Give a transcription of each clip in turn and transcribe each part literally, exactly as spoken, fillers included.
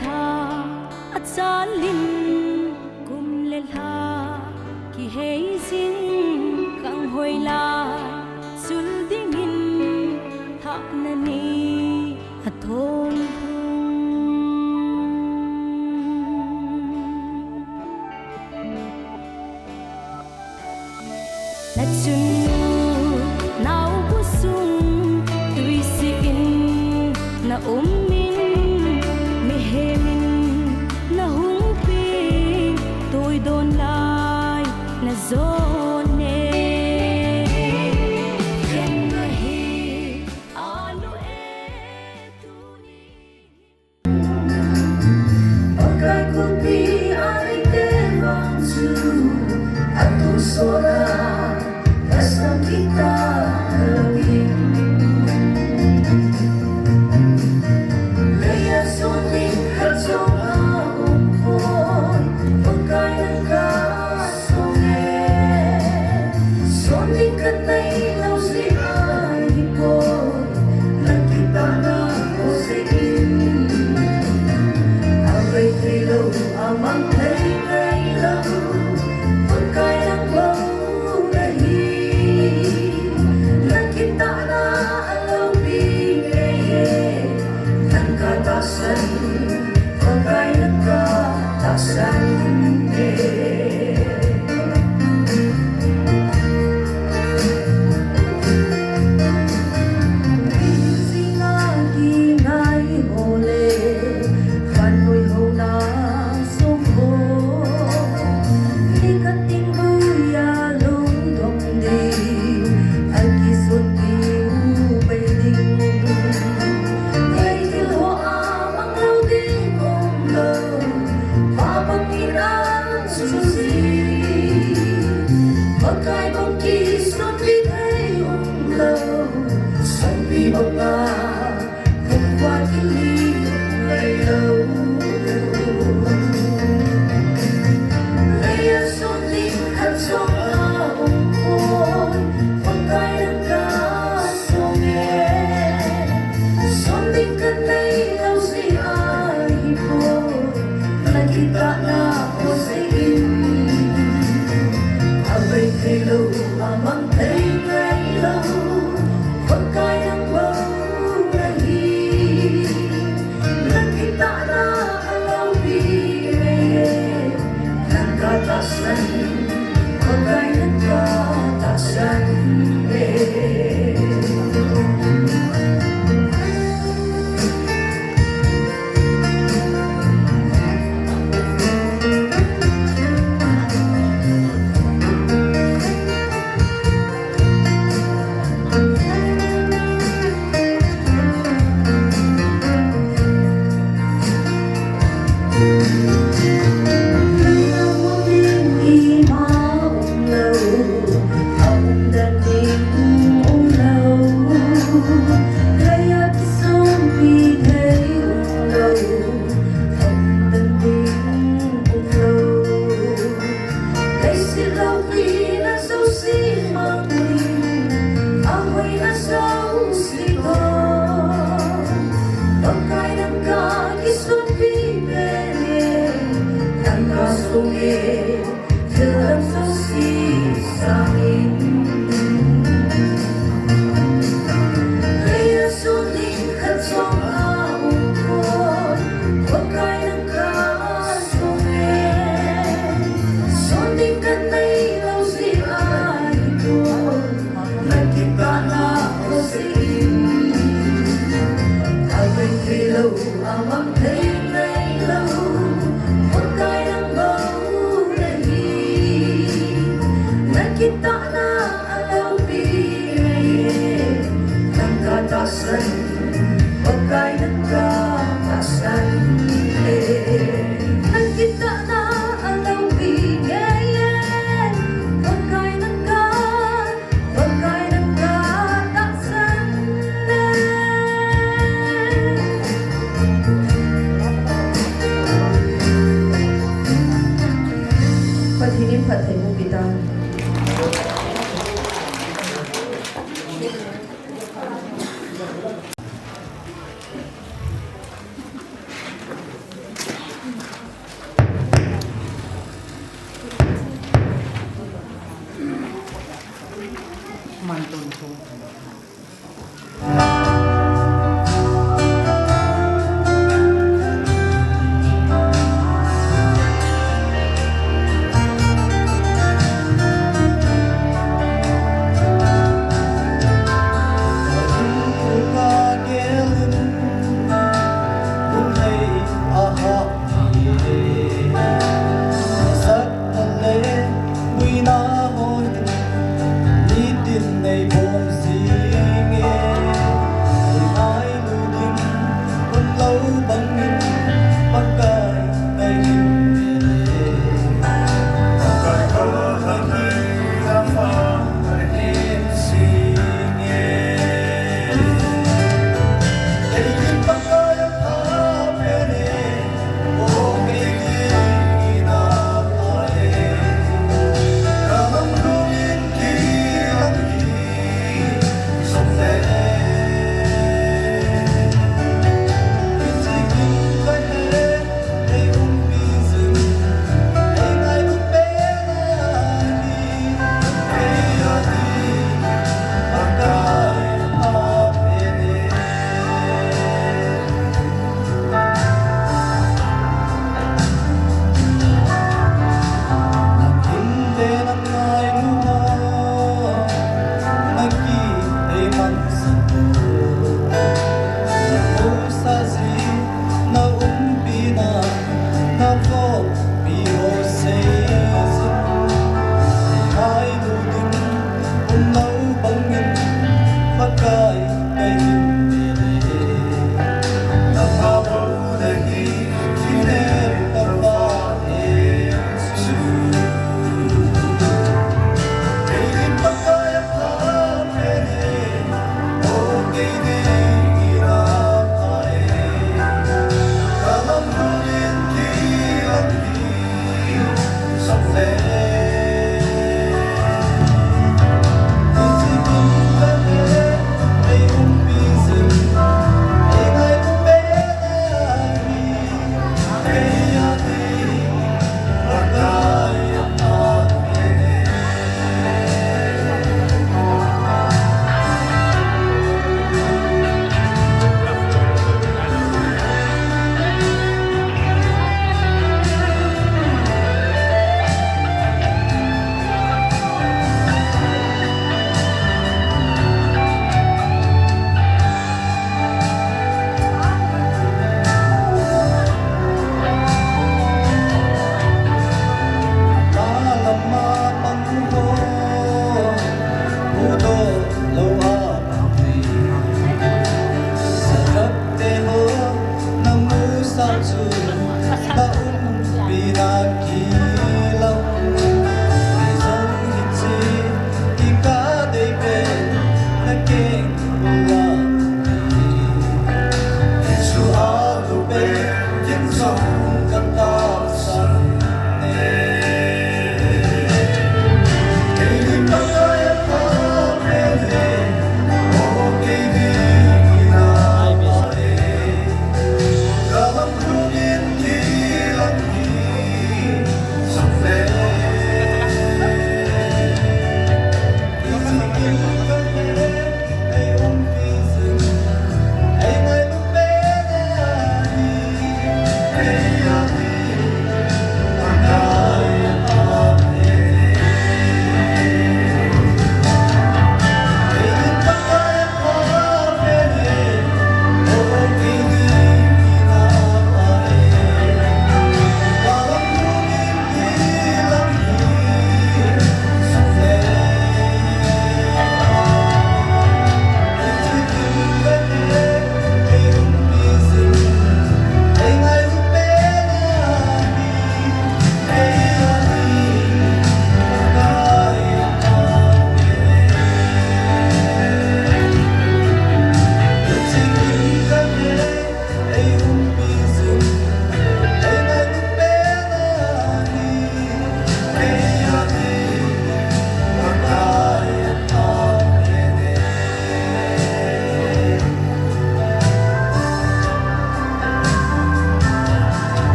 Tha a chalin kum le lha kihei jing, kang hoi lai sul dingin thahna ni a thong lhung. Na chunnu nao bu sung tuisi in na um in, mihem in na hung ping, tuidon lai na jon e. Ken na hi alu e tuni. Pakai khutpi a eite vang chu, atu sona, asam kita lobing. Leiya soning khat jong a um poi, Pakai nang ka Sonin kaneilou jeh ahipoi, na kitahna ho jeh in. Avei theilou, amang thei ngeilou, Pakai nang bou nahi. Na kitahna aloupi ngei e, nang katahsan, Pakai nang katahsan e. Jing a kingai ho le, vannoi houna sung ho, nikhat ding buia lungdong ding, akisun ding, upei ding. Thil ho a mang lou ding umlou, Pa bangin angsung ji. Pakai bang kisonpi thei umlou, sonpi banga, pumkhat kili neilou. Leiya sonin khat jong a um poi, Pakai nang ka Sonin kaneilou jeh ahipoi, na kitahna ho jeh in. Avei theilou, amang thei ngeilou, Pakai nang bou nahi. Na kitahna aloupi ngei e, nang katahsan, Pakai nang katahsan e. Leiset loupina jouse mang ding, ahoina jouse toh, Pakai nang ka kisonpi pen e, nang ka sung e, thil dang jouse sangin. Leiya sonin khat jong a um poi, Pakai nang ka Sonin kaneilou jeh ahipoi, na kitahna ho jeh in. Avei theilou, amang thei ngeilou, Pakai nang bou nahi. Na kitahna aloupi ngei e, nang katahsan, Pakai nang katahsan e. Na kitahna aloupi ngei e, Pakai nang ka, Pakai nang katahsan e. Pathen in phattheiboh pi ta.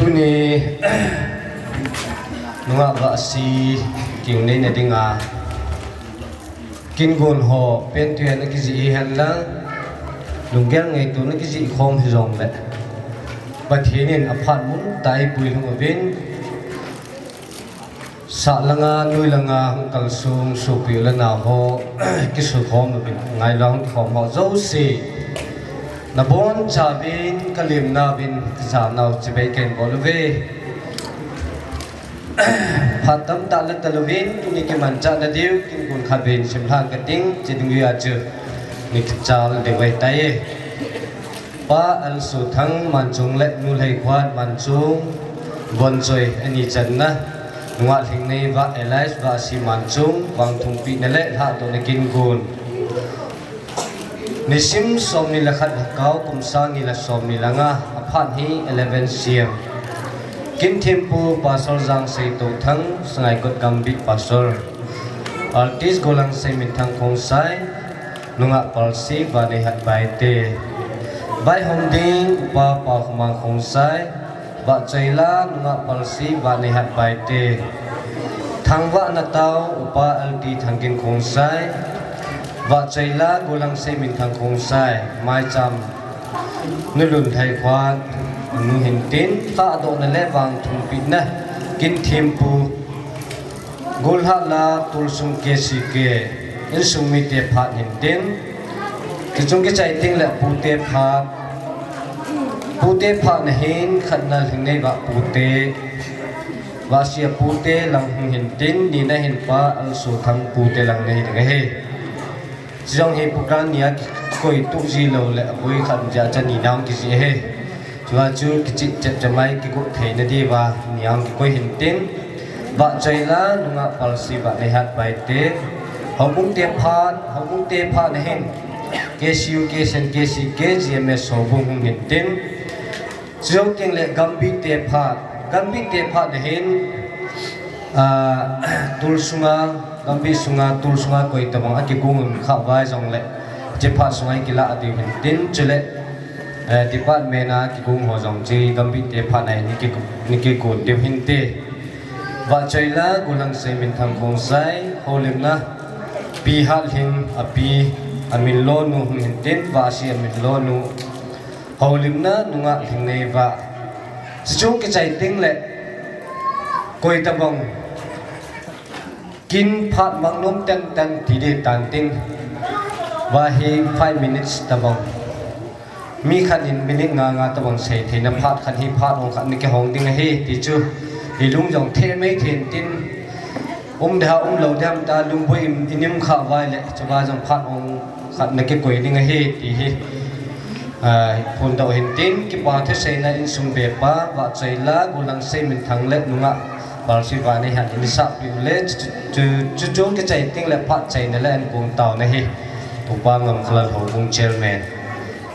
Tuni nungah vahsi kinneina dinga kin gon ho pentui a na kijih hihen lang, lunggel ngaito na kijih khom hijongle, Pathen in aphat mun tah a eipui lhung uvin, sah langa, nui langa hung kalsong sopi u le nao ho, kisukhom uvin, ngailua hung kikhom ho jouse, nabonchauvin, kalemnauvin, kajanau chibai kahin bol uve. Phat tamtah la talouvin, tuni kimanchah na diu, kin gon khatvei simlhan kating, chiding uva chu, ni kichal ding uve tai. Pa Alsothang Manchung le Nu Lheikhuat Manchung, Vonchoi ani channa, nungah Lhingneiva alias Vahsi Manchung, vangthumpehna le lhahdohna kin gon. Nisim somni le khat Lhakao kum sang ni le somni le nga, aphat hi eleven C M. Kin thempu Pastor Jangsei Touthang, Sangaikot Gambih Pastor. Artist Golhangsei Minthang Khongsai, nungah Palsi Vaneihat Baite. Vaihom ding Upa Paokhomang Khongsai, vahchoila nungah Palsi Vaneihat Baite. Thangvahna tao Upa L T Thangin Khongsai, vahchoila Golhangsei Minthang Khongsai, maicham Nu Lunlhaikhua nu hintin, lhahdohna le vangthumpehna kin thempu Golhahla Tulsung K C K insung mite phat hintin, chuchung kichai tengle pute phat, pute phat na hin khatna Lhingneiva pute, Vahsi a pute lang hung hintin, nina hin Pa Alsothang pute lang nahi ding ahi. Chujong hi program nia kikoi tuh jilou le, aboi khat jeh a chu nina hung kijih ahi. Chua chu kichih chep chep mai kigot theina diuva nia hung kikoi hintin, vahchoila nungah Palsi Vaneihat Baite, houbung te phat, houbung te phat na hin K C U, K S N, K C K, G M S houbung hung hintin, chujou tengle Gambih te phat, Gambih te phat na hin, ah, tulsunga, Gambih sunga, tulsunga koi tobang a kigong um kha vai jongle, hiche phat sunga i kilah diu hintin, chule, eh, department a kigong ho jong hiche Gambih te phat na hin ni ki, ni kigon diu hinte. Vahchoila Golhangsei Minthang Khongsai, houlimna Pi Hatlhing, api, amin lonu hung hintin, Vahsi amin lonu, houlimna nungah Lhingneiva. Chuchung kichai tengle, koi tobang kin phat mang nom tenten ti ding tantin, va hi five minutes tobang, mi khat in minute nga nga tobang sei theina phat khat hi phat ong khat na kihong ding ahi ti chu, i lung jong thei mai thei intin, um ding ham um lou ding ham ta, lungboi in, in um kha vai le, chuva jong phat ong khat na kikoi ding ahi ti hi, ah, phondoh hintin, kipa thuseina insung bepa, vahchoila Golhangsei Minthang le nungah Palsi Vaneihat in isahpeh u le, chu, chu, chu, chuchung kichai tengle phat chaina le ankong taona hi Upa Ngamkhalal houbung chairman.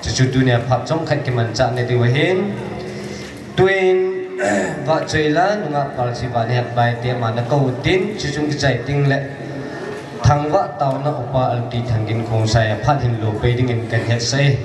Chuchu tunia phat chomkhat kimanchah na diu ahin. Tuin, vahchoila nungah Palsi Vaneihat Baite ama na kou tin, chuchung kichai tengle thangvah taona Upa L T Thangin Khongsai a phat hin lo pei dingin kahin hetsah e.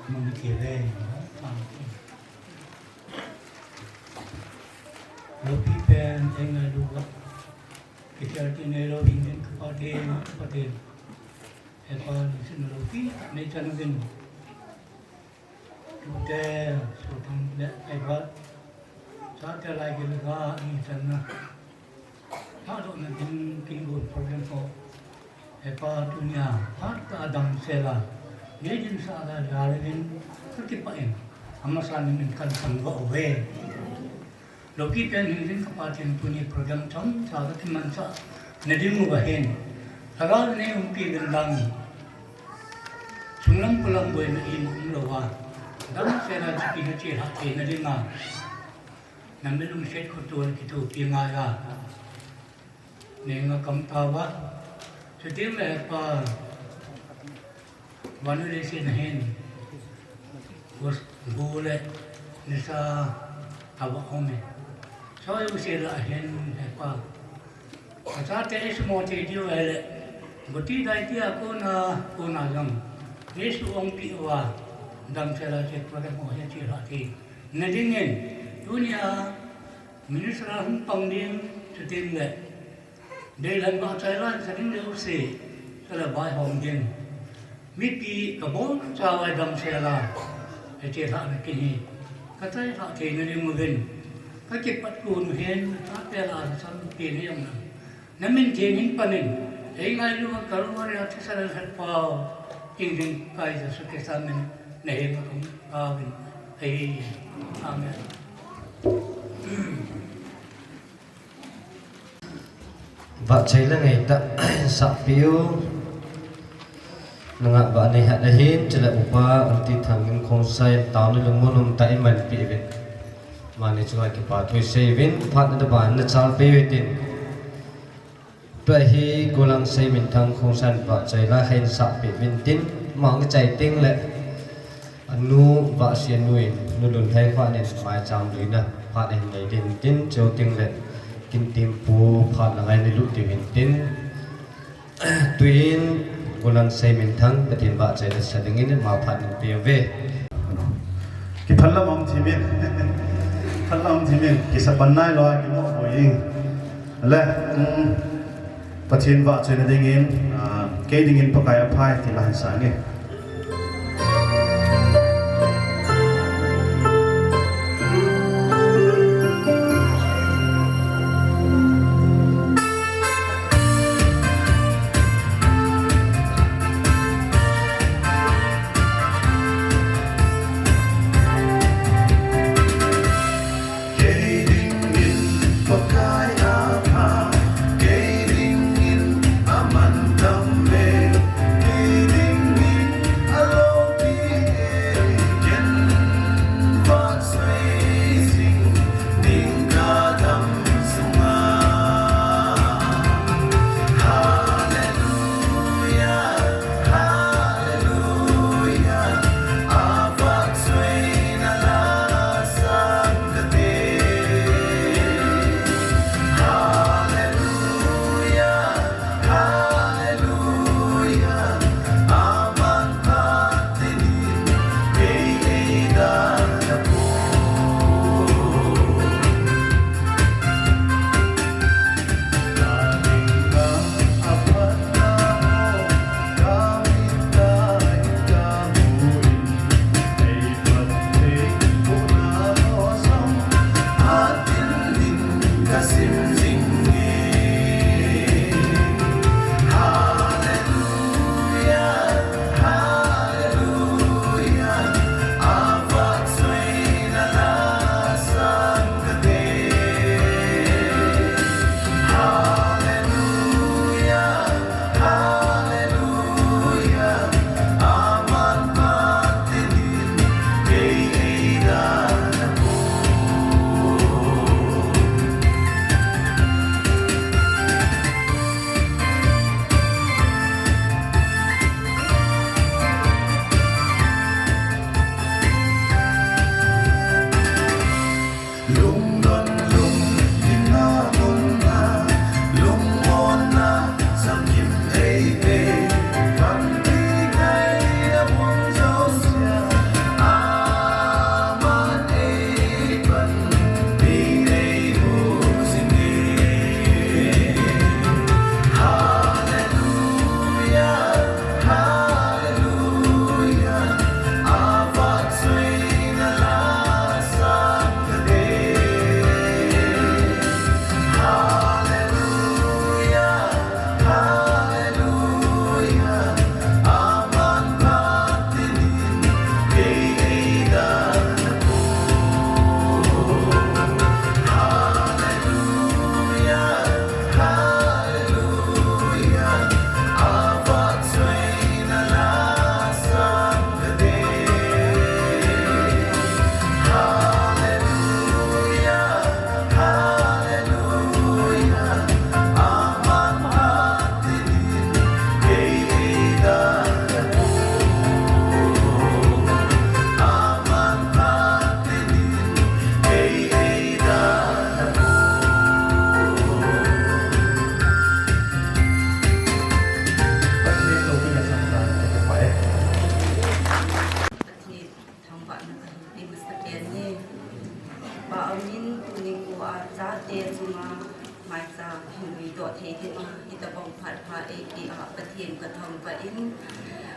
Mang kei ve, mang kei. Loupi pen, ei ngailu va. Kichai ti neilou ding in ka Pathen, Pathen. Hepa, lungsetna loupi nei chan uvin. Tute, sothang le, ei va. Chate lai gilga, i channa. Phatdohna ding kin gon program ho. Hepa, tunia phat a damsel a nei dinsah a jal in ka kipah in, amasa nimin kan thangvah uve. Loupi pen hing ding ka Pathen, tuni program chomcha ka kimansah na ding uva hin, Lhagao nei umpi uvin lang, sunglam polam boina imu umlou a, damsel a chipi na chelhah theina dinga, na mi lungset khotol kithopi ngai a, nei ngakam tauva. Chuteng le Hepa, vannoi leiset a hin gu le nisa ava um e. Soi u sel a hin Hepa, achate isumo thei diu ahile, guti dai tia kona, kona jong Jesu ongpi uva, damsel a che program ho hi chelhah theina dingin, tunia minister a hung pang ding, chuteng le deilen vahchoi la sa ding jouse, chule vaihom ding mipi kabonchauva damsel a hichelhahna kin hi ka chailhah theina ding uvin, ka kipat kon u hin, ka chate la sampen hi jong na, na min theng hin pan in, ei ngailu a Calvary a thisan a lhatpau, hing ding Pakai Jesu Christa min, na henga kahung taovin ahi. Amen. Vahchoi le ngaitah sahpiu. Nungah vah nei hat ahin, chule upa Aunty Thangin Khongsai in taona lungmon umtah in manpeh uvin, amani chunga kipa thu isei uvin, phat na ban na chalpeh u hitin. Tua hi Gollangsei Minthang Khongsai in vahchoi la hin sahpeh uvin tin, ama kichai teng le anu Vahsianu in, Nu Lunlhai phat in maicham luina phat ahin nei ding tin, chuteng le Kintimpu phat la ngai ni lut diu hin tin, tuin Gollangsei Minthang Pathen vahchoi la sa dingin ama phat in peuve. Kiphalam um thimin, phalam um thimin, kisa pan nailou a kimohboi ing. Le, um, Pathen vahchoina dingin, ah, kei dingin Pakai aphai ti la hin sa nge. Kei dingin Pakai aphai, kei dingin amantam e, kei dingin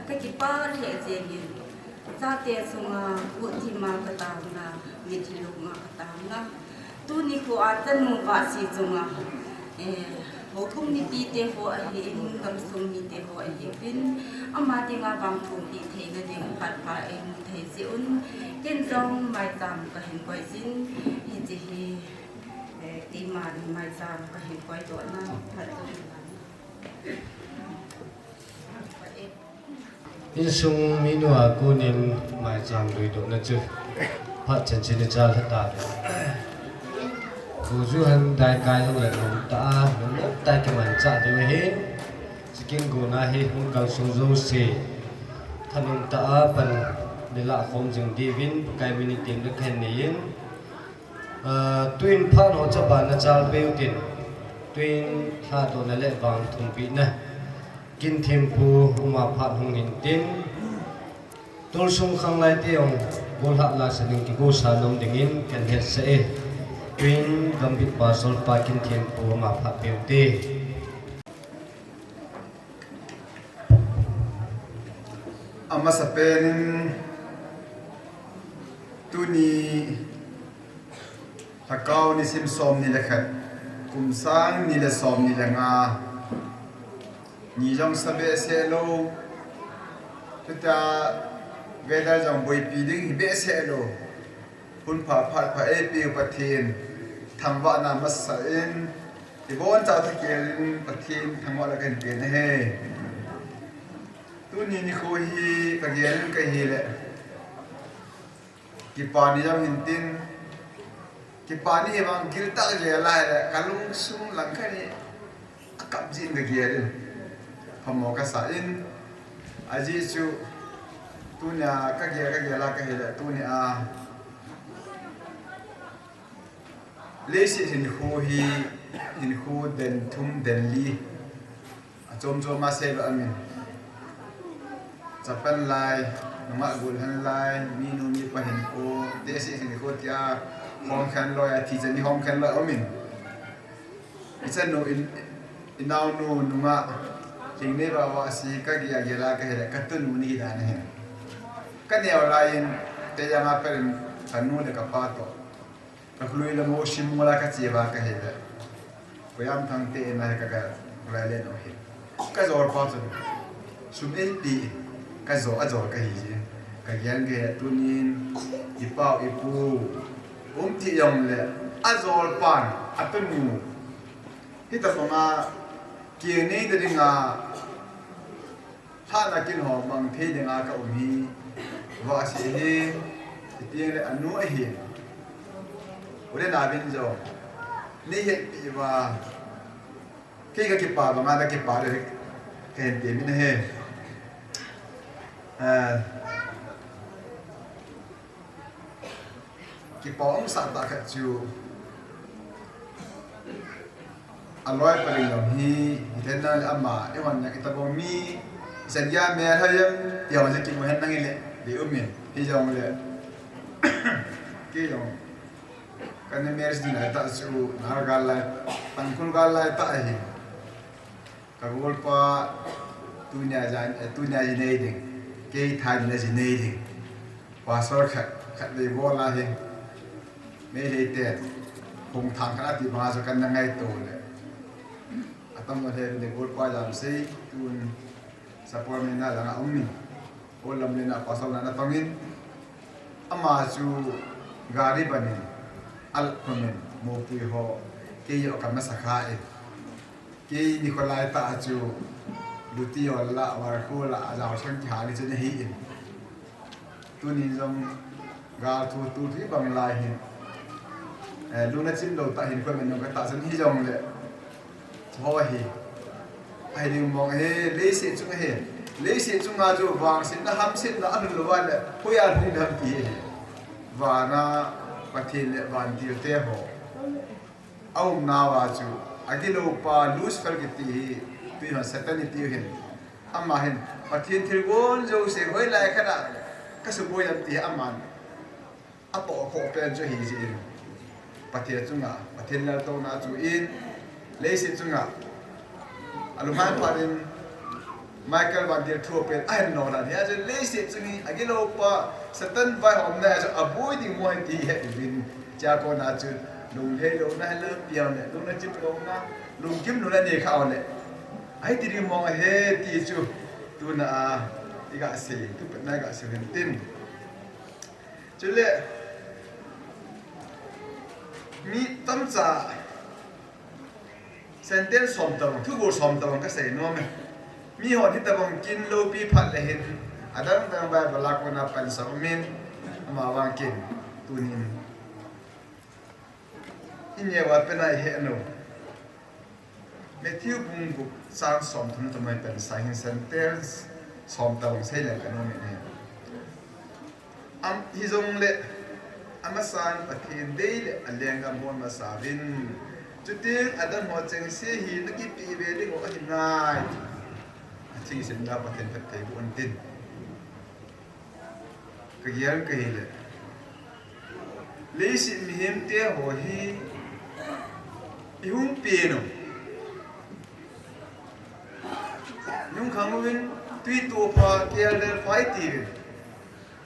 Ka kipah lheh jengin, chate chunga, guhthima ka taona, mitlhi lunga ka taona, tuni khoa chanu Vahsi chunga, eh, houbung mipite ho ahin, gamsung mite ho ahin, ama dinga vang thumpi theina ding phat pha eimu thei jeh un, ken jong maicham ka hin koi jin, hiche hi, eh, keima maicham ka hin koi dohna phat chu. Insung minu a konin maicham luidohna chu phat chanchin ichal lha tave. Gu ju han daikai hung le nom tah a, nom nom tah a kimanchah diu ahin. Chikin gona hi hung kalsung jouse thanom tah a pan neilah khom jing diuvin Pakai min in temna kahin neiyin. Ah, tuin phat ho chu abana chal peh utin, tuin lhadohna le vang thumpina, Kinthempu ama phat hung hintin, tolsung khanglai te jong golhah lasa ding kigosa nom dingin kahin hetsah e. Tuin Gambih Pastor pa Kinthempu ama phat peh ute. Amasapen in tuni Lhakao nisim somni le khat, kum sang ni le somni le nga, ni jong sa behseh lou, chutia weather jong boipi ding hi behseh lou. Hun pha phat pha eipeu Pathen thangvahna masa in, ibonchauva thakhat in Pathen thangvahna kahin pe ahi. Tuni nikho hi kagel in kahile, kipa ni jong hintin, kipa ni hi vang giltah kagel a ahile, kalungsung lang khat hi akap jin kagel in, phamo kasa in, ajeh chu tunia kagel, kagel a kahile, tunia leiset hinkho hi, hinkho den thum den li, achom chom a seidoh aum in. Chapang lai, nungah gollhang lai, minu mipa hinkho, leiset hinkho tia, khomkhen loi a, thi chan ni khomkhen loi aum in. Ichanu in, inaonu nungah, hingnei vava si kagel a gel a kahile, katunu ni hidan ahi. Kaneo lai in, Teiyang a pat in, kanu le kapa toh, kalui le mo sim mo la kache uva kahile, Koyamthang te in a hi ka, kalai le no hi. Kajol pa chun sum eipe in kajol, ajol kahi jin. Kagel in kahe tunin, ipau ipu um ti jongle, ajol pan atunu hitobanga kei nei dinga lhahna kin ho mang thei dinga kaum hi, Vahsi hi, hiti le anu ahi. U le nao vin jong neihetpi uva, kei kakipa banga nakipah le kahin temin ahi. Eh, kipa umsah tah khat chu, aloi pa Lhinglom hi, hithei na le ama, eihon jong itobang mi, isan geiya melhoi em, ti ho jong kimu hen lang hile, dei um in, hijongle, kei jong, kana marriage ding lai tah chu, Naga gal lai, Tangkhul gal lai tah ahi. Kagolpa tunia jan, eh, tunia ji nei ding, kei thanin aji nei ding. Pastor khat, khatvei bol a hi, Meitei ten, Hungthang khat ati banga chu kana ngaito le, atam le golpa jamsei, tun Sapormeina langa um in, Olam lena pastor na natong in, ama chu gari ban in, alhom in, mopui ho, kei joh kamasa kha in. Kei nikho lai tah chu, luti jol la, warkhu la, ajao sang kihal in chun ahi in. Tunin jong, gal thu, tu thu ibang lai hin. Eh, lungna chim lou tah hin, khoi man jong katah chun hijongle, ho hi, ahi ding mong ahi, leiset chung ahi. Leiset chunga chu vangsetna hamsetna alhun lou va le, hoiya lhung dem ti ahi. Vana Pathen le vantil te ho aumnauva chu, agilou pa Lucifer kiti hi, tuihon Satan itiu hin, ama hin, Pathen thilgon jouse hoilai khat a kasuboi em ti aman atoh khoh pen chu ahi jeh in, Pathen chunga, Pathen laltouna chu in, leiset chunga, alunghang phat in, Michael Van Der Trup pen ahin nol a, hia chu leiset chunga agilou pa, Satan vaihomna chu aboi ding mo ahi ti ahe uvin. Chua kona chu lunglhai louna hi lampi a le, lungna chip louna, lungkim louna nei kha le, ahi ti ding mo ahi ti chu tuna a iga sei, tu pen na iga sei hin tin. Chule mi tamcha sentence som tabang, thugol som tabang kasei nom e. Mihon hitabang kin loupi phat le hin, adang dang Bible a kona pansa umin, ama vang kin, tunin. Inge va pena ihe no. Matthew bung gup chang som thum tabang pansa hin sentence som tabang sei le kanom e. Am, hijongle, amasan Pathen dei le alenggam hol masa uvin. Chuting adang ho chengse hi nakipe ve ding u ahi nai. Athingsetna Pathen phatthei boh in tin. Kagel kahile, leiset mihemte ho hi ihung pen u. Nung khang uvin, tui to pha, kel del pha iti uvin.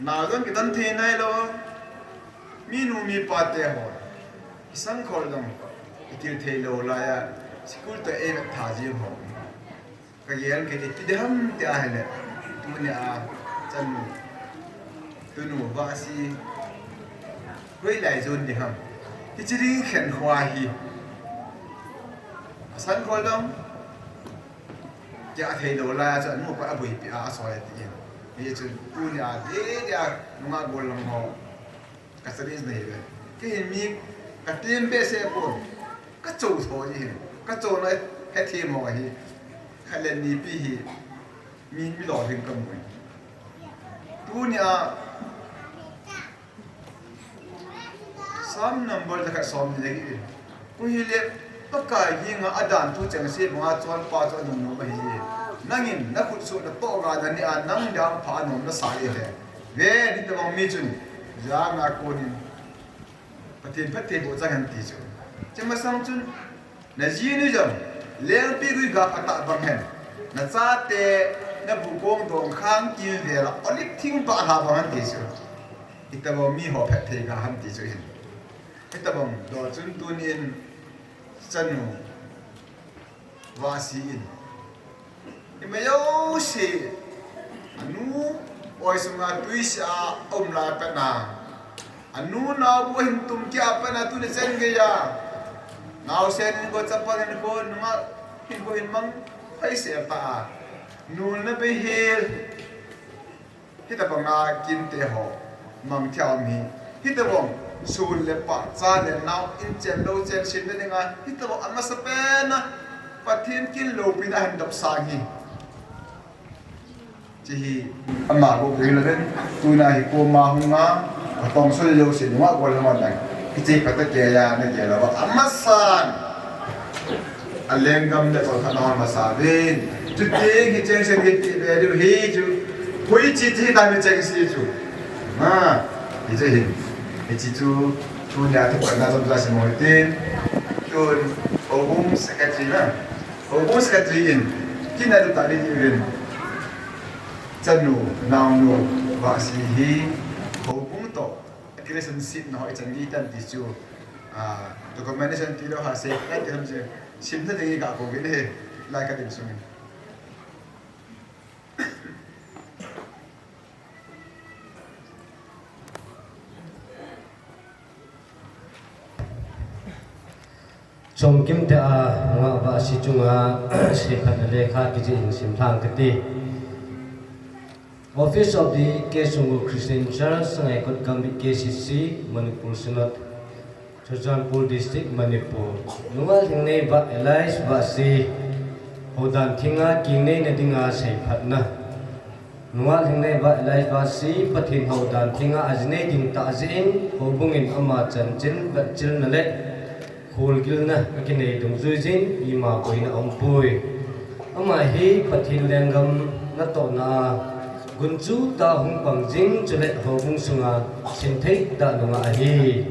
Nao jong kidam thei nailou, minu mipa te ho, isangkhol jong itil thei lou laiya, school toh eivet tha jing ho. Kagel kei iti ding ham ti ahile, tunia chanu, tunu Vahsi, hoilai jon ding ham. Hiche ding khenkho hi, asangkhol jong, Kia thei lou laiya chu anupa aboipi a asoi ati in. Hichun tunia dia dia nungah gollhang ho ka challenge nahi ve. Kei hin mi katem behseh pon. Kachou tho ji hin. Kachouna hethem ho hi. Khat le ni pi hi. Mi, mi lolhing kamu. Tunia Psalm number jakhat somni le get. Koi hile, Pakai henga adan thu chengse banga chonpa chu anungnom ahi. Nangin nakhut soh natoh ga nani a nang dang pha anom nasa e he. Ve, hitabang mi chun, jana konin Pathen phatthei boh chang hen ti chu. Hiche masang chun, Najinu jong, lengpigui ga phatah bang hen. Nachate, nabu kong dong khang kimvel a, olive thing pah lha bang hen ti chu. Hitabang mi ho phatthei ga hen ti chu hin. Hitabang dol chun tunin chanu Vahsi in. Ima jouse, anu oi sunga tuisea um lai pet na. Anu naobu hin tum kia pet na tuni chen geiya. Naosen in ko chapang in ko nunga hin ko hin mang phai se ta a. Nul na bei hel. Hitabanga kinte ho, mang thia um hi. Hitabang, sun le pa, cha le nao, in chen lou chen sin na dinga, hitabang amasa pen a, Pathen kin loupina ahin dop sang hi. Hiche hi, ama ko kei la den, tuna hi ko ma hung a, atong so le lou sin, ma ko la ma dang. Hiche pata ke ya, na ke la ba, amasan. Alenggam le tolthatna masa uvin. Chuti hi chengse hi ti ve diu hi chu. Hoiche ti dan chengse chu. Ha, hiche hi. Hiche chu, tunia thupatna chomcha simmo hitin. Tun, houbung secretary na. Houbung secretary in. Kina tu tadi ti uvin. Chanu, naonu, Vahsi hi. Houbung toh. Relationship na ho ichan gei tan ti chu, ah, documentation ti lou ha se, lai ti ham se, simna ding iga kou vin ahi, lai ka ding sungin. Chomkim te a, nga Vahsi chunga, seiphatna lekha kijih in simlhang kati. Office of the K. Sungu Christian Church, Sangaikot Gambih K C C, Manipur Synod, Churachandpur District, Manipur. Nunga Lhingneiva Elias Vahsi, houdan thinga kingneina dinga seiphatna. Nunga Lhingneiva Elias Vahsi, Pathen houdan thinga ajinei ding tah jeh in, houbung in ama chanchin, vetchilna le, kholgilna akinei dungjui jin ima boina aumpoi. Ama hi Pathen lenggam natohna a gunchu tah hung pang jing chule houbung sunga sinthei tah nunga ahi.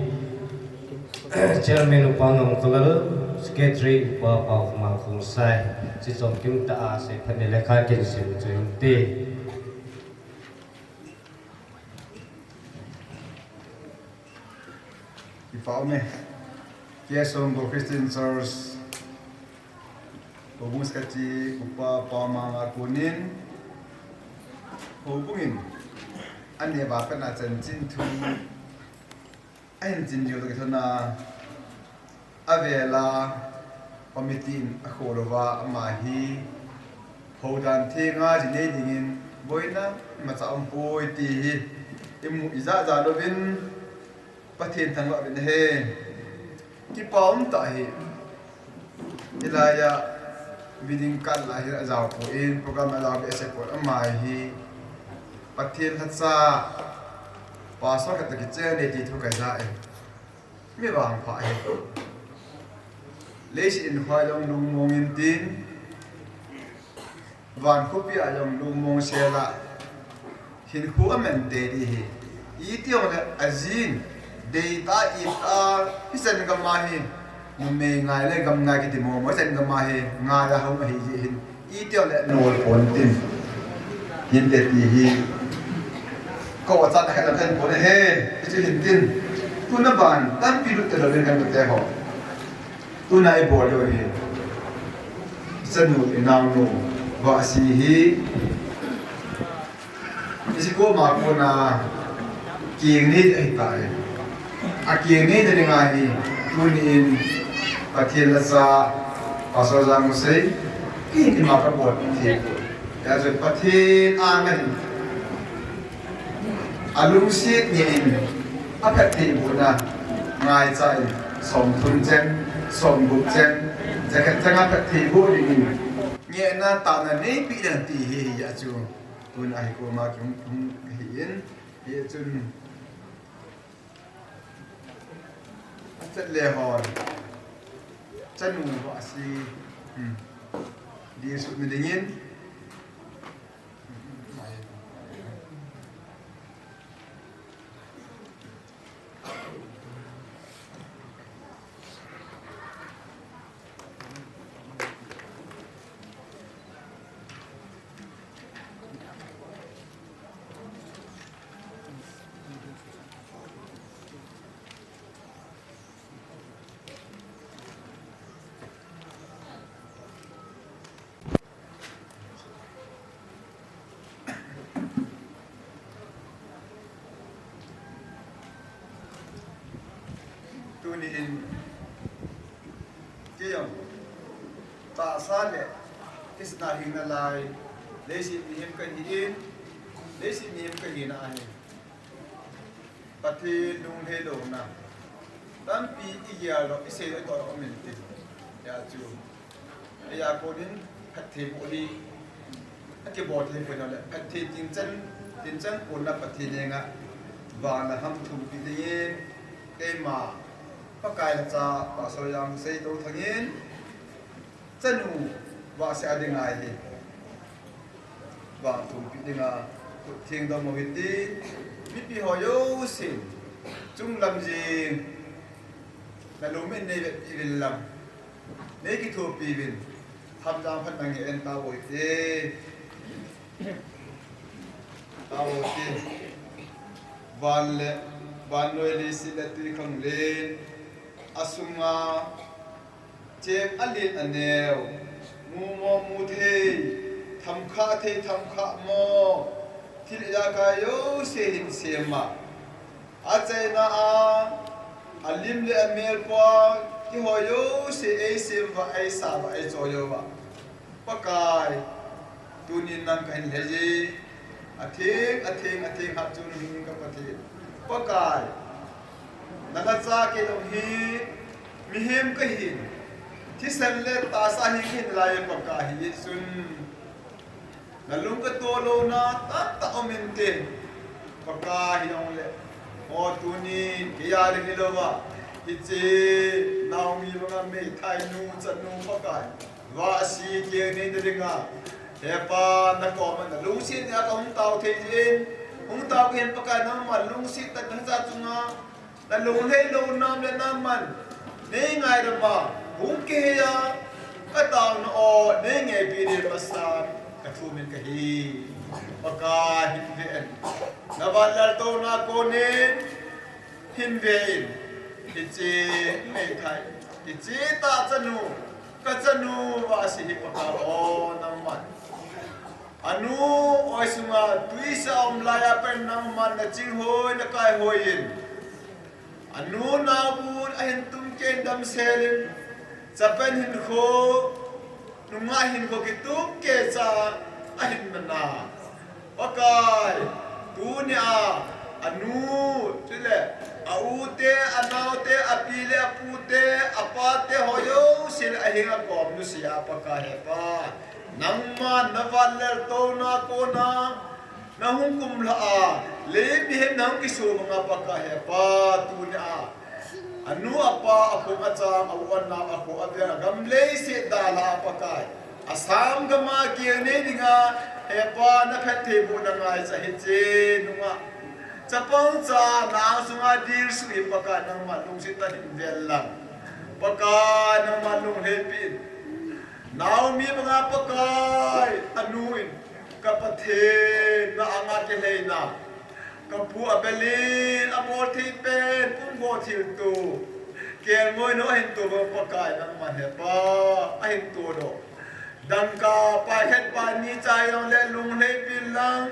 Chairman Upa Ngamkholal, Secretary Upa Paokhomang Khongsai. Chi chom kim ta a, sei phat ni le kha kin sim chu hin ti. Kipa ume. K S Songbo Christian Church, Houbung Secretary, Upa Pamanga kunin, Houbung in, ane ba pena chanchin thu, ahin chin diu ta kithona, avela, committee in akhoh louva, ama hi, houdan thenga ji nei dingin, boina, imacha umpoi ti hi, imu ija ja louvin, Pathen thangvah uvin ahi. Kipa um tah ahi. Hilaiya, meeting kal lai hi ajao poi, program ajao behseh poi, ama hi. Pathen lhacha, pastor khat toh kichen e ti thu kaja e. Mi vangpha ahi. Leiset in khoi jong lungmong in tin. Van khopi a jong lungmong sela, hinkho aman tei ding ahi. Iti jongle ajin, deita ita, hichan gam a hi, numei ngai le gam ngai kiti mo mo, hichan gam a hi, ngai a hung ahi jeh hin. Iti jongle nol pon tin. Hinte ti hi, ko achat a khat a khen pon ahi, hichu hin tin. Tuna ban, tampi lut ta louvin kan te ho. Tuna ibol diu hi. Ichanu, inaonu, Vahsi hi. Isikoma kona keng nei ahitai. Akeng nei dinga hi. Tunin Pathen lhacha, Pastor Jangmosei, kei ima kabol thei poi. Hijeh chun Pathen anga hin. Alungset ngen in, aphattheibohna ngaicha in, somthum chan, somgup chan, jakhat changa phattheiboh dingin, ngehna taona neipeh ding ti hi, hijeh chun, tuna hi koma kihung, hung kahi in, hijeh chun, achat le hon, chanu Vahsi, hmm, dilsuhna dingin, Tunin, kei jong, tahsa le, kisna hina lai, leiset mihem kahin, leiset mihem kahina ahi. Pathen lunglhai louna tampi igel lou, isei lou, itoh lou um inte. Hijeh chun, eija konin phattheiboh hi akibol thei poi, ahilou le phatthei tingchan, tingchan kona Pathen henga vang le hamthum pi dingin, keima Pakai lhacha Pastor Jangmosei Touthang in, chanu Vahsi a dinga hi vang thumpi dinga khut theng dom u hite. Mipi ho jousen, chunglam jeng, nalungmin neivet uvin lang, neikithopi uvin, Thamjang phat nange en, tao hite. Tao hite. Van le, vannoi leiset le twikhanglen, asunga, cheng alen aneo, mumo muthei, thamkhah thei thamkhah mo, thil ijakai jouse hin sem a, achaina a, alim le amel pua, kihoi jouse eisem uva, eisa uva, eicho uva. Pakai, tunin nang kahin lhai e, atheng, atheng, atheng hatchungnung ka Pathen. Pakai, nalhacha kei jong hi, mihem kahin, thisan le tahsa hi kahin lai e Pakai, hijeh chun nalung katoh louna tamtah um inte, Pakai, hijongle, o tunin, kei a ding hilouva, hiche, Naomi banga meithainu, chanu Pakai. Vahsi keng neina dinga, Hepa, nakoma nalungset a kahung tao thei jeh in, hung tao kahin Pakai, nangman lungset tah in kacha chunga, nalunglhai louna le nangman neingaidam a, hung kihei a, Ka tauna o, nei ngaipi ding masa ka thumin ka hi. Pakai hin ve in. Na vanlaltouna konin hin ve in. Hiche nei thei. Hiche tah chanu. Ka chanu Vasi hi Pakai o nangman. Anu oi sunga tuisa um laiya pen nangman na chinghoi na kaihoi in. Anu naobul ahin tumkeh in damsel in, chapang hinkho, nungah hinkho kitumkeh cha ahin mana. Pakai, tunia, anu, chule, a u te, a nao te, a pi le a pu te, a pa te ho jouse le ahinga kom nusia Pakai he Pa. Nangman na vanlaltouna kona, na hung kumlha a, lei mihem na hung kiso manga Pakai he Pa tunia. Anu apa, akho achang, a u anao, akho aveng, agam leiset dalha Pakai. Assam gama keng nei dinga, he Pa na phattheibohna ngaicha hiche nunga. Chapang cha na angsunga dilsu hi Pakai nangman lungset tah in vel lang. Pakai nangman lunglhaipi in. Naomi banga Pakai, anu in, ka Pathen, na anga kilheina. Ka pu Abel in, abol thei pen, pumgo thilto. Kelngoi nou ahin to bang Pakai, nangman he Pa, ahin to doh. Dangka, pai khat pai ni chai jong le lunglhaipi lang.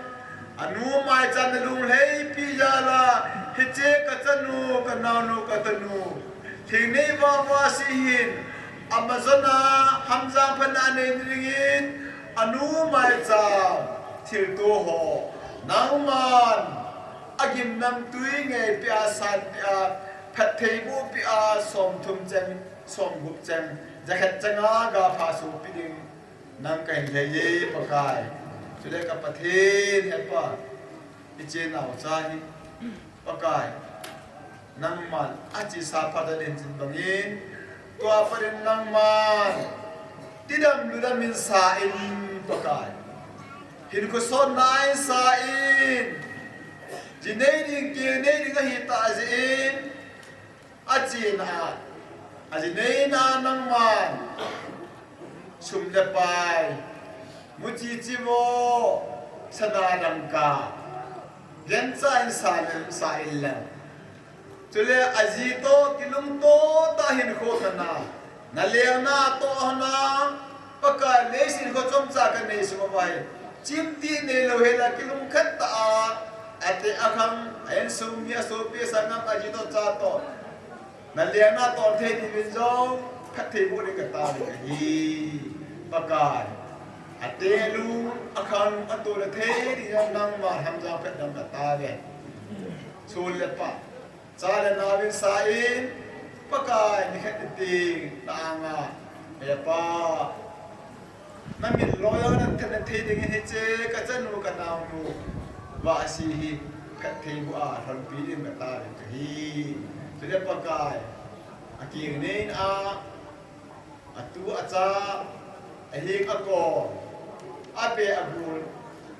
Anu maicha na lunglhaipi jal a, hiche ka chanu, ka naonu, ka tanu. Thingnei Vasi hin, Amazon a hamjang phatna anei dingin, anu maicha thilto ho. Nangman, agim namtui ngeipi a, sanpi a, phattheibohpi a, somthum cheng, somgup cheng, jakhat chenga ga pha sopi ding. Nang kahin lhai e Pakai. Chule ka Pathen he Pa. Hiche naocha hi Pakai. Nangman achesa phat a din chin bangin. Tua phat in nangman. Tidam ludam in sa in Pakai. Hinkho sotna in sa in. Ji nei ding keng nei ding ahi tah jeh in. Achena, aji neina nangman, sum le pai, muchi chivo, sana dangka, gencha in sa le, sa in lang. Chule aji toh, kilungto tah hinkho kana, na lengna toh hana, Pakai leiset kho chomcha kanei sung uva hi. Chimtih neilou hela kilungkhat tah a, ate akhang, a insung mi asopi asanggam aji toh cha toh. Na lengna toh thei diuvin jong, phattheiboh ding kataovin ahi. Pakai. Ate lung, akhang, atoh le thei ding jong nangma hamjang phat dam kataovin. Chule Pa. Cha le naovin sa in, Pakai nikhat nitin, na anga, he Pa. Na min loiya na thet na thei dingin hiche, ka chanu ka naonu, Vasi hi, phattheiboh a, lhonpi ding kataovin kahi. Chule Pakai, akeng neina, Atu acha, ahing akon, abe agul,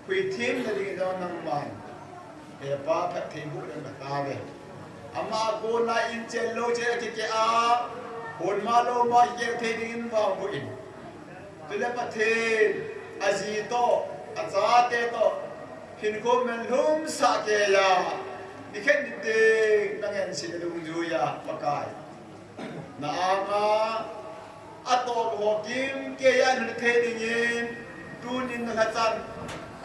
huithim na ding jong nangman. He Pa phattheiboh ding kataove. Ama akona in chen lou chen akikeh a, hon ma lou ma kikeh thei dingin vangboh in. Chule Pathen, aji toh, achate toh, hinkho melhum sah keiya, nikhat niteng, na ngenset na dungjuiya, Pakai. Na anga, atoh ho kimkeiya na thei dingin, tunin na lhachan,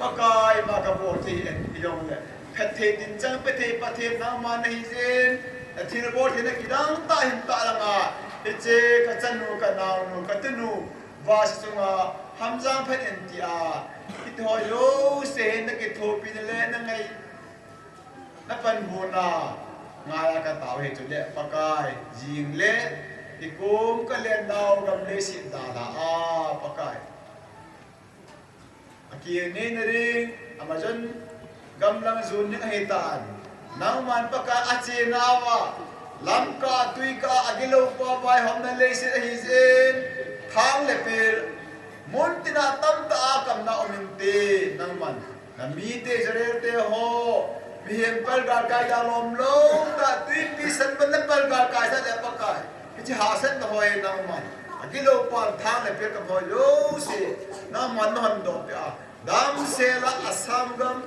Pakai ma kabol thei in, hijongle. Phatthei tinchang pethei Pathen nangma nahi jeh in, na thilbol theina kidang tah hintah langa, hiche ka chanu, ka naonu, ka tunu, Vasi chunga, hamjang phat in tia, hitiho jouse hin na kithopina le na ngai, na panhuna ngaiya kataove chule Pakai, jing le, hikom ka lennau gam leiset dalha a Pakai. Akeng neina ding, Amazon gamlang jon ding ahitan. Nangman Pakai achenauva, lamkah, tuikah, agilou pa vaihomna leiset ahi jeh in, thang le pel, muntina tamtah a kamna um inte, nangman. Na mite Israel te ho, mihem palgal kai dalom lou tah, twipi sanban le palgal kaisah le Pakai. Hiche hahsatna ho hi nangman. Agilou pan thang le pet ka pho yo se. Nangman nahon doh peh a. Damsel a Assam gam.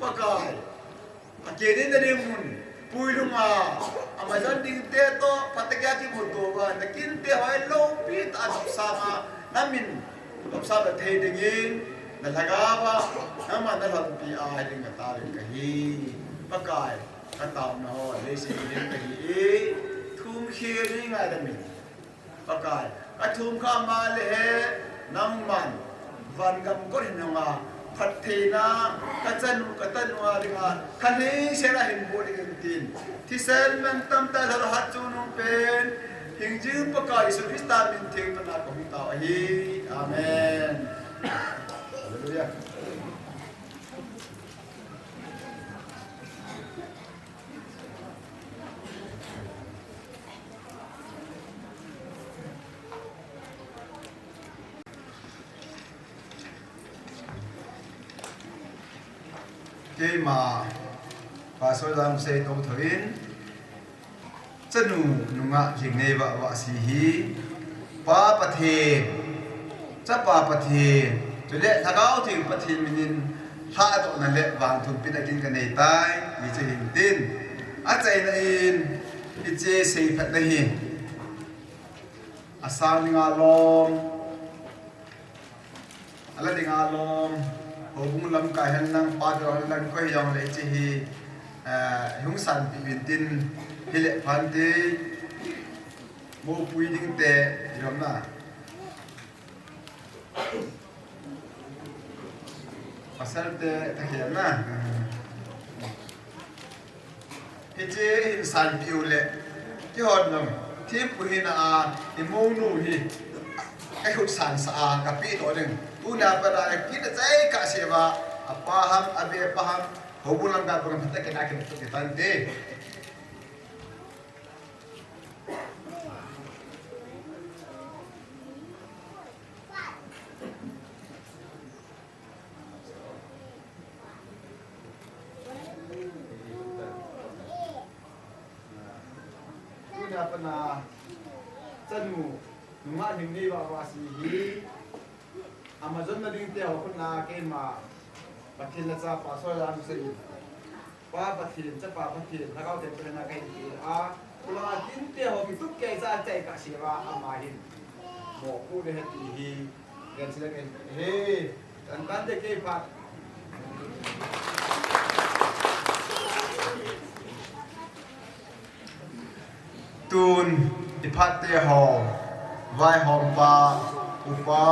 Pakai. Akenin nading mun. Puilung a. Amazon ding te toh. Phatecha kimuto uva. Nakin te hoi loupi tah a dopsang a. Namin. Dopsang na thei dingin. Nalhagao a. Nangman nalhonpi a. Ding nataovin kahi. Pakai. Kataona ho, leiset ding kahi e, thum khel ni ngai damin. Pakai, kathum kha ma le he, nangman, van gam kot hin hung a, phattheina, kachanu, katanu a dinga, khaning sela hin bol ding tin. Thisen mantam tah a hat chu nung pen, hingjing Pakai Jesu Christa min theng tah a kahung tao ahi. Amen. Hallelujah. Keima, Pastor Lamsei Tongthoin, chanu nungah lhingnei vahvah si hi, Pa Pathen, Chapa Pathen, chule Lhagao Theng Pathen minin lhadohna le vangthumpina kin kanei tai, hiche hin tin. Achaina in, hiche seiphatna hi. Asang dinga lom, ala dinga lom, houbung lamkai hen lang, pa ding hen lang, koi hijongle hiche hi, eh, hung sanpeh uvin tin, hile phante, mopui ding te, hilom na. Pasal te, takhel na. Hiche hin sanpeh u le, kihon jong, thempu hina a, imounu hi, kakhut sansah a, kapeh doh ding. Tunia pat a, kit a chai kahseuva, apa ham, abe pa ham, houbung lamkai pa ham, phatah a kit a kit tante. Tunia pat a chanu nungah lhingnei vahvah si hi. Amazon na ding te ho khut na keima Pathen la cha Pastor Lamsei. Pa Pathen, Chapa Pathen, Lhagao Theng Pathen a kahin pe a, kula kinte ho kitup kei cha chai kahseuva ama hin mopoh ding ahi ti hi, gansi la kahin pe e. Tan tan te kei phat. Tun, i phat te ho, vaihom pa, upa,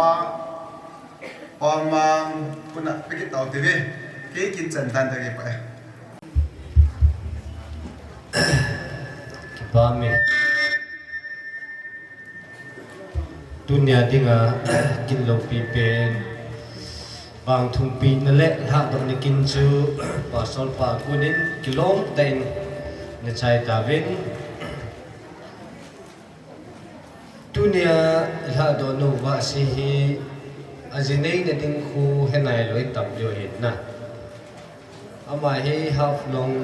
Pa Mang, puna pekit tau te ve. Kei kin chan tan ta ke pa e. Kipa me. Tunia dinga, kin loupi pen. Vangthumpina le lhadohna kin chu, Pastor pa kunin, kilom tah in, na chai tauvin. Tunia lhadoh nau vahsi hi, aji neina ding khu he nailou tam lou hin na. Ama hi Haflong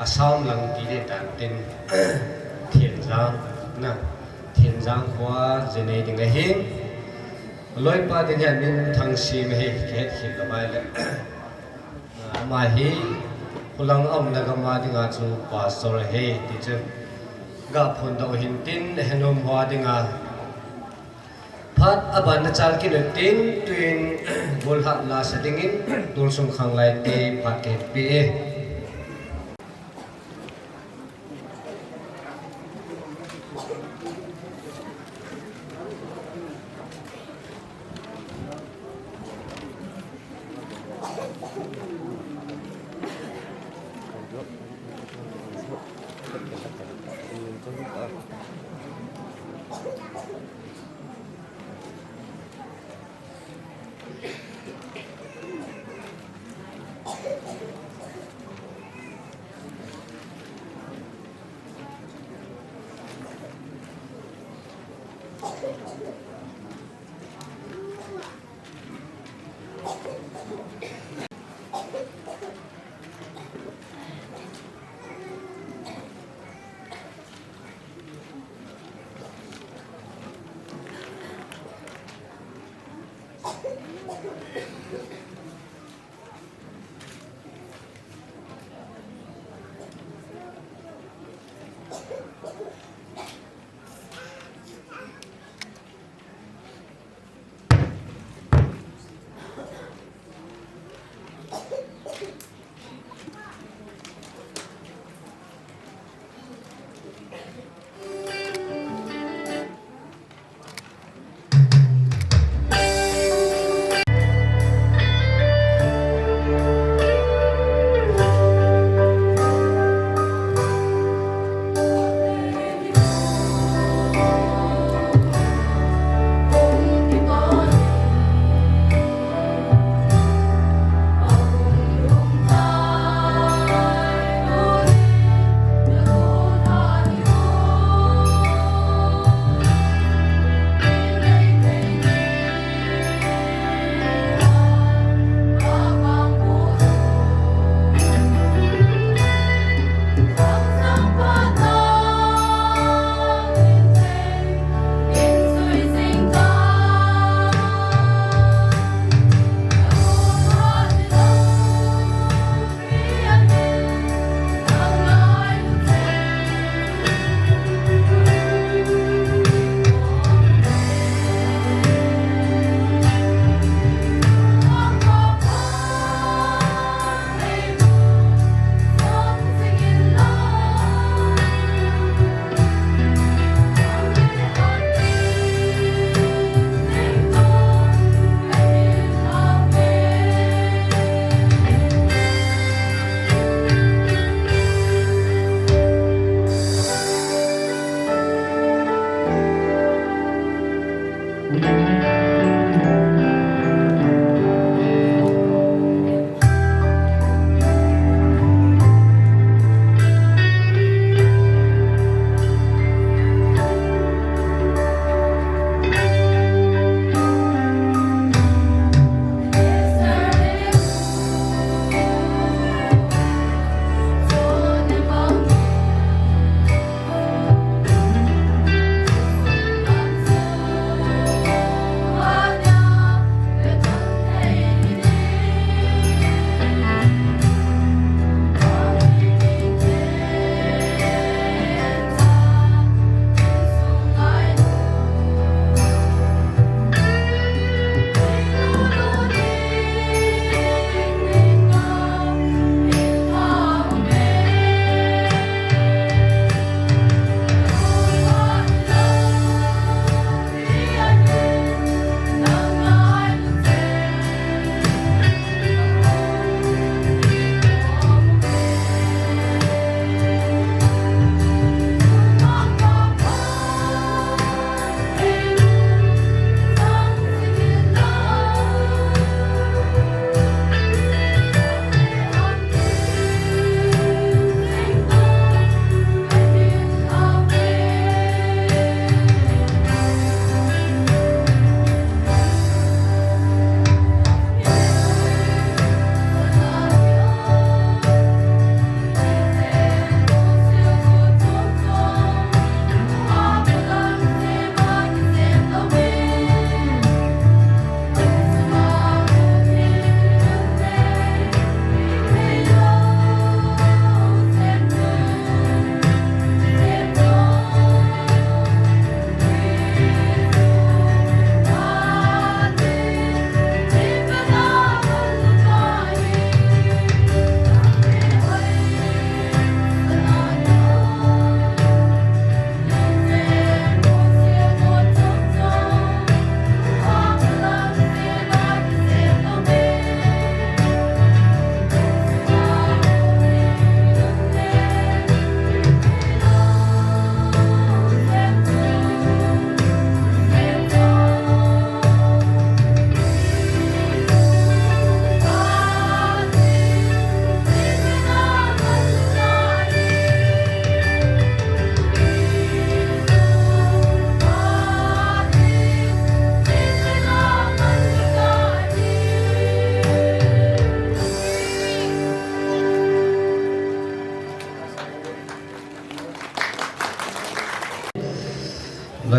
Assam lang ti ding tan tin, Thenjang na, Thenjang khoa ji nei ding ahin. Loipa ding hi amin Thangsim ahi, kihet khel lou mai le. Ama hi, khulang a umna gam a dinga chu pastor ahi, ti chu. Ga phondoh u hin tin, ahenom ho a dinga. Phat aban na chal kit u tin, tuin, golhat la sa dingin, Dulsung Khanglai te phat kahin pe e.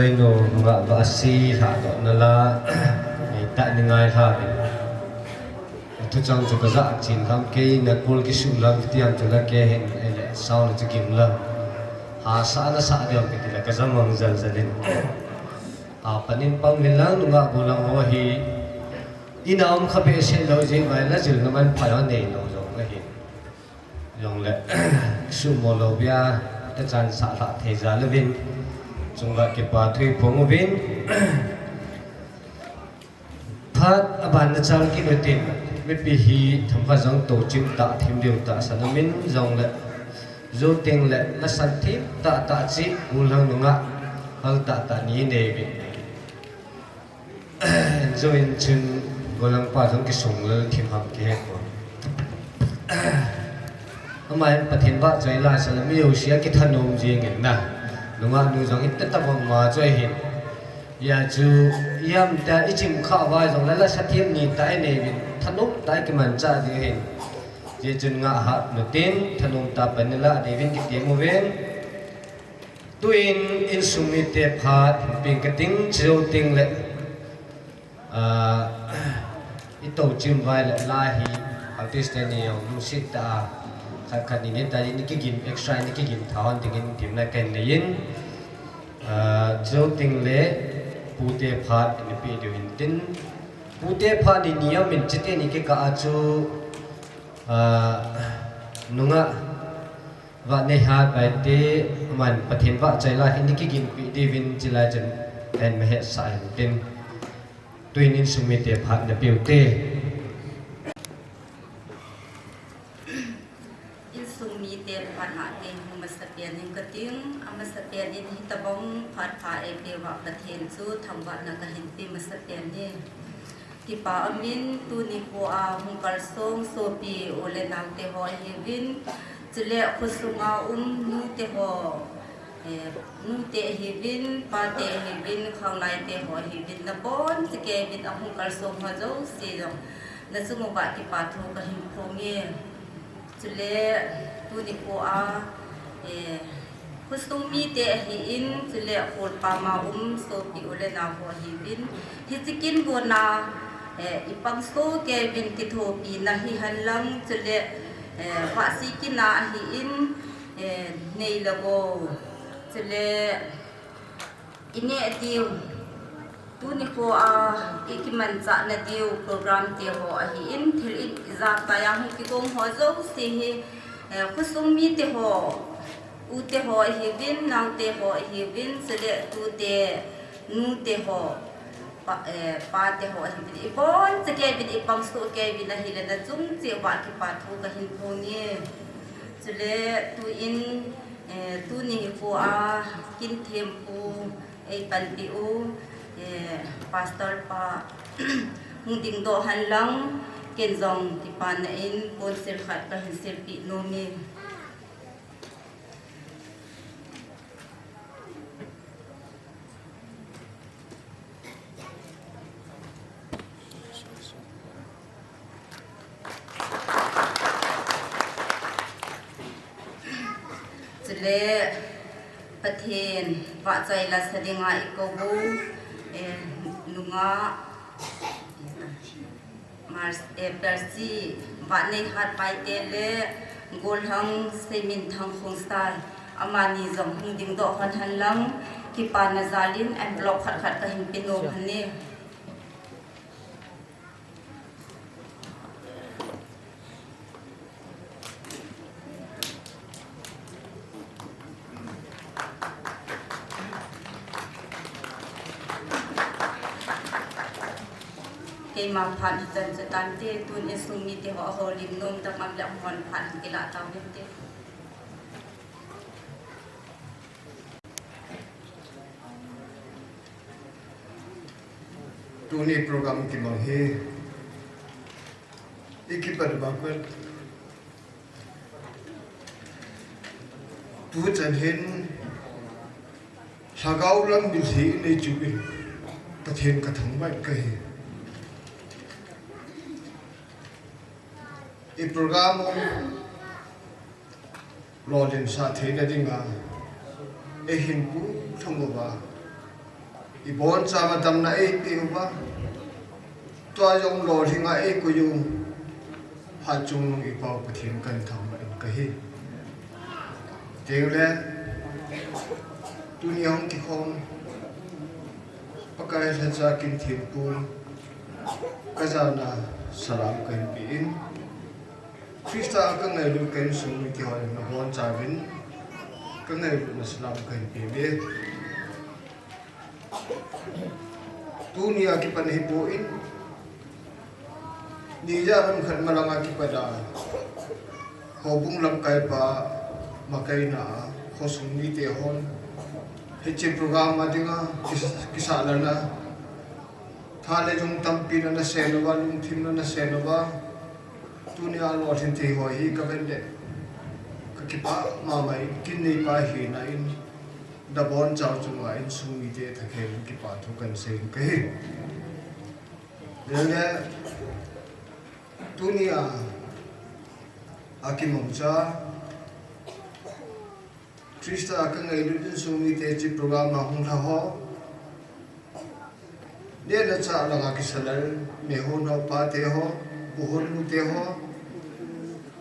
Ainu nungah va asi lha doh nala, ngai ta ni ngai lha bin. Thuchang chu ka za chin lam kei na kul ki su lam ki tiam chu la ke hin ele sau le chu gim lam. Ha sa na sa diam ki ti la ka za mang zal zal in. Ha panin pang min lang nungah bu lang ho hi. Ina um kha be se lo je vai la zil na man pha yo nei lo zo ka hi. Jong le, sumo lo bia, ta chan sa lha thei za le vin. Chung va ki pa thui phong u vin. Phat a ban na chal ki no tin, mi pi hi tham kha jong to chim ta, thim diu ta, sa na min jong le. Zo ting le, na san thim ta ta chi, u lang nunga, hal ta ta ni nei vin. Zo in chun, golang pa jong ki sung le, thim ham ki he ko. Ama in Pathen va choi la sa la mi yo sia ki thanom jing in na. Nunga nu jong in ta ta bang ma choi hin. Ya chu yam ta i chim kha va jong la la sa thiam ni ta i nei vin. Thanom ta i ki man cha ding hin. Je chun nga ha nu tin thanom ta pan la ding vin ki tiam u vin. Tuin insung mite phat ping ka ting cheu ting le. Ah, i to chim vai le la hi artist te ni jong lungset ta a, khat khat ni ni ta ni ki gin extra ni ki gin tha hon dingin tim na ken nei in, ah, cheu ting le pute phat ni pi diu in tin, pute phat ni ni jong min chite ni ki ka a chu, ah, nunga va nei hat bai te man Pathen va chai la hin ni ki gin pi diu vin chi lai chen en me he sa hin tin. Tuin insung mite phat na piu te. Insung mite phat na te hu masa pian in ka ting, a masa pian in hi ta bang phat pha e pe va Pathen chu thangvah na ka hin pe masa pian in. Kipa amin tuni ko a hung kal song sopi u le nau te ho hi vin, chule khosung a um nu te ho. Eh, nu te hi vin, pa te hi vin, khanglai te ho hi vin, na bon chike vin a hung kal song ho jo si jong. Na chung uva kipa thu ka hin phong e. Chule tuni ko a, eh, khosung mite hi in, chule kholpa ma um sopi u le nau ho hi vin. Hi chikin bona, eh, i pang so ke vin kithopi na hi han lang, chule, eh, va si kina hi in, eh, nei la go. Chule, i neh diu, tuni ko a, i kimanchah na diu program te ho ahi in, thil i jakai a hung kigong ho jouse hi, eh, khosung mite ho, u te ho ahi vin, nau te ho ahi vin, chule tute, nu te ho, pa, eh, pa te ho ahi vin, i bon chike vin, i pang so ke vin ahi le na chung cheh uva kipa thu ka hin phong e. Chule tuin, eh, tuni hi ko a kin thempu ei panpi u, eh, Pastor pa hung ding doh han lang, ken jong kipa na in pon sil khat ka hin silpi nom e. Chule Pathen vahchoi la sa dinga i kou, eh, nunga Mars, eh, Percy, Vahneihat Paite le Golhang Seiminthang Khongsai, amani jong hung ding doh hon hen lang, kipana jalin envelope khat khat ka hin pe nom hon e. Keima phat hichan chu tante, tun insung mite ho ahoulim nom dam am le amahon phat hin kila tauvin te. Tuni program kimang hi i kipat bang kul. Tuchan hin lhagao lam bil hi nei chu in Pathen ka thangvah in ka hi. I program lolhinsah theina dinga eihin puthum uva Ibonchauva damna eipeh uva, tua jong lolhinga eikoi u, Hatchungnung i Pau Pathen kahin thangvah in kahi. Tengle, tunia hung kikhom Pakai lhacha kin thempu, kajana salam kahin pe in, Christa a kangailut ka insung mite hon nabonchauvin kangailutna salam kahin peuve. Tunia kipat ahipoi, nija lam khat malanga kipat a, houbung lamkaipa makaina a khosung mite hon hiche program a dinga kis- kisahlalna, tha le jung tampina nasem uva, lungthimna nasem uva, tunia lolhin thei ho hi kavet le kakipah mama in, kin neipa hina in, nabonchau chunga insung mite thakhen kipathu kahin sei kahi. Lele, tunia akimangcha Christa a kangailut insung mite hiche program a hung lha ho, nehna chah langa kisalal, mehon ho pate ho, buhon nute ho,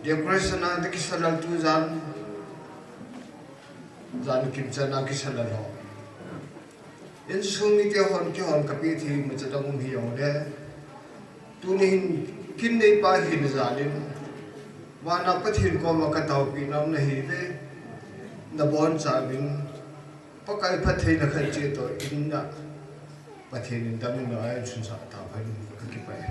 decoration a kisalal tu jan, jan kimchan a kisalal ho, insung mite hon kihon kapeh thei imacha dang um hijongle, tuni hin kin neipa hina jal in, vana Pathen koma kataopeh nom nahiuve, nabonchauvin, Pakai phattheina khat cheh toh in a, Pathen in dam in nalungsunsah tahen kakipah e.